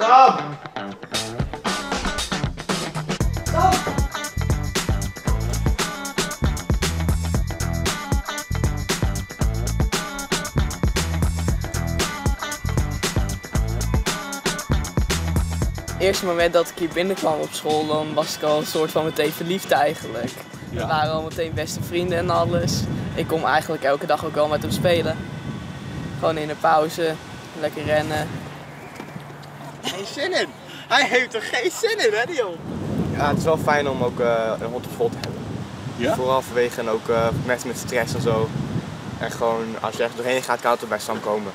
Sam! Sam! Eerste moment dat ik hier binnenkwam op school, dan was ik al een soort van meteen verliefd eigenlijk. We waren al meteen beste vrienden en alles. Ik kom eigenlijk elke dag ook wel met hem spelen. Gewoon in de pauze, lekker rennen. Geen zin in! Hij heeft er geen zin in, hè, die hond? Ja, het is wel fijn om ook een hond op school te hebben. Ja? Vooral vanwege en ook mensen met stress en zo. En gewoon als je ergens doorheen gaat, kan het er bij Sam komen.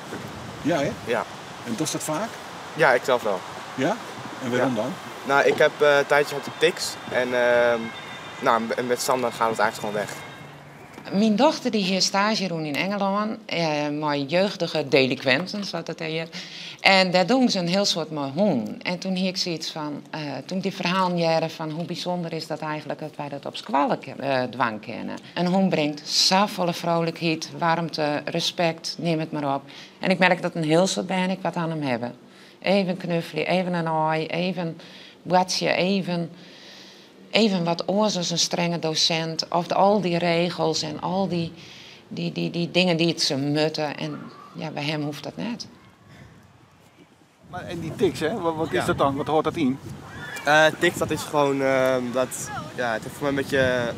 Ja, hè? Ja. En doe je dat vaak? Ja, ik zelf wel. Ja? En waarom Ja. dan? Nou, ik heb een tijdje gehad tics en met Sam dan gaat het eigenlijk gewoon weg. Mijn dochter die hier stage doen in Engeland, met jeugdige delinquenten, zoals dat heet. En daar doen ze een heel soort met hoen. En toen had ik zoiets van, toen ik die verhaal jaren van hoe bijzonder is dat eigenlijk dat wij dat op squallen dwang kennen. Een hoen brengt zoveel vrolijkheid, warmte, respect, neem het maar op. En ik merk dat een heel soort ben ik wat aan hem hebben. Even knuffelen, even een ooi, even watje, even wat oors als een strenge docent. Of al die regels en al die dingen die het ze mutten. En bij hem hoeft dat net. Maar, en die tics, hè? Wat is Ja. dat dan? Wat hoort dat in? Tics, dat is gewoon dat, ja, het heeft voor mij een beetje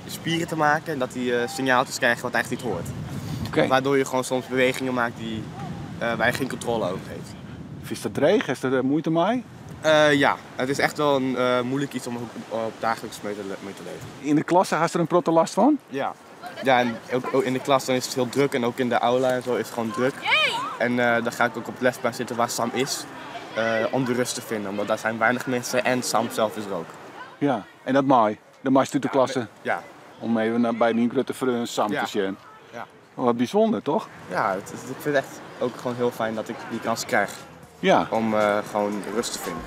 spieren te maken. En dat die signaaltjes krijgen wat eigenlijk niet hoort. Waardoor je gewoon soms bewegingen maakt die waar je geen controle over heeft. Is dat dreig? Is dat moeite mee? Ja, het is echt wel een moeilijk iets om ook op dagelijks mee te leven. In de klasse had je er een protte last van? Ja. Ja, en ook in de klas dan is het heel druk en ook in de aula en zo is het gewoon druk. En dan ga ik ook op het lesplein zitten waar Sam is, om de rust te vinden. Omdat daar zijn weinig mensen en Sam zelf is er ook. Ja, en dat mooi. Dan maakt u de Ja, klasse. ja. Om even bij die grote vriend Sam te zien. Ja. Wat bijzonder, toch? Ja, ik vind het echt ook gewoon heel fijn dat ik die kans krijg. Om gewoon rust te vinden.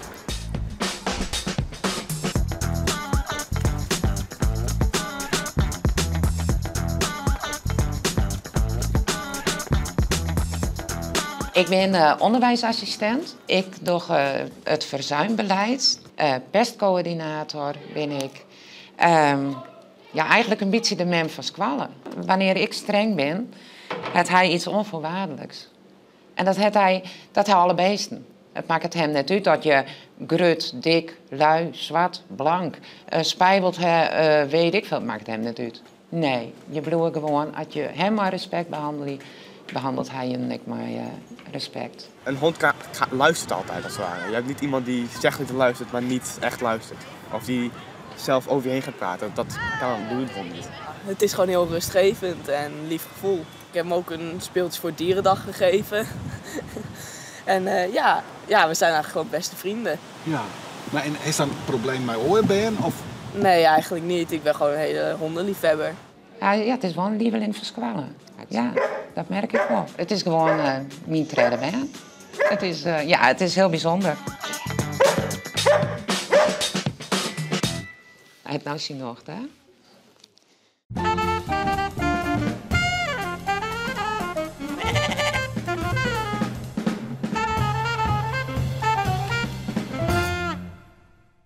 Ik ben onderwijsassistent. Ik doe het verzuimbeleid. Pestcoördinator ben ik. Eigenlijk een beetje de mem van squallen. Wanneer ik streng ben, heeft hij iets onvoorwaardelijks. En dat heeft hij, dat hij alle beesten. Het maakt het hem net uit dat je grut, dik, lui, zwart, blank, spijbelt, hè weet ik veel. Het maakt het hem net uit. Nee, je bloeit gewoon. Als je hem maar respect behandelt, behandelt hij je nek maar respect. Een hond luistert altijd, als het ware. Je hebt niet iemand die zegt dat hij luistert, maar niet echt luistert. Of die zelf over je heen gaat praten. Dat kan een hond niet. Het is gewoon heel rustgevend en lief gevoel. Ik heb hem ook een speeltje voor Dierendag gegeven. En we zijn eigenlijk gewoon beste vrienden. Ja, maar en is dat een probleem met oorbeen? Of? Nee, eigenlijk niet. Ik ben gewoon een hele hondenliefhebber. Ja, ja, het is wel een lieveling van squallen. Ja, dat merk ik wel. Het is gewoon mijn tweede baan. Het is heel bijzonder. Hij heeft nou zijn nog, hè?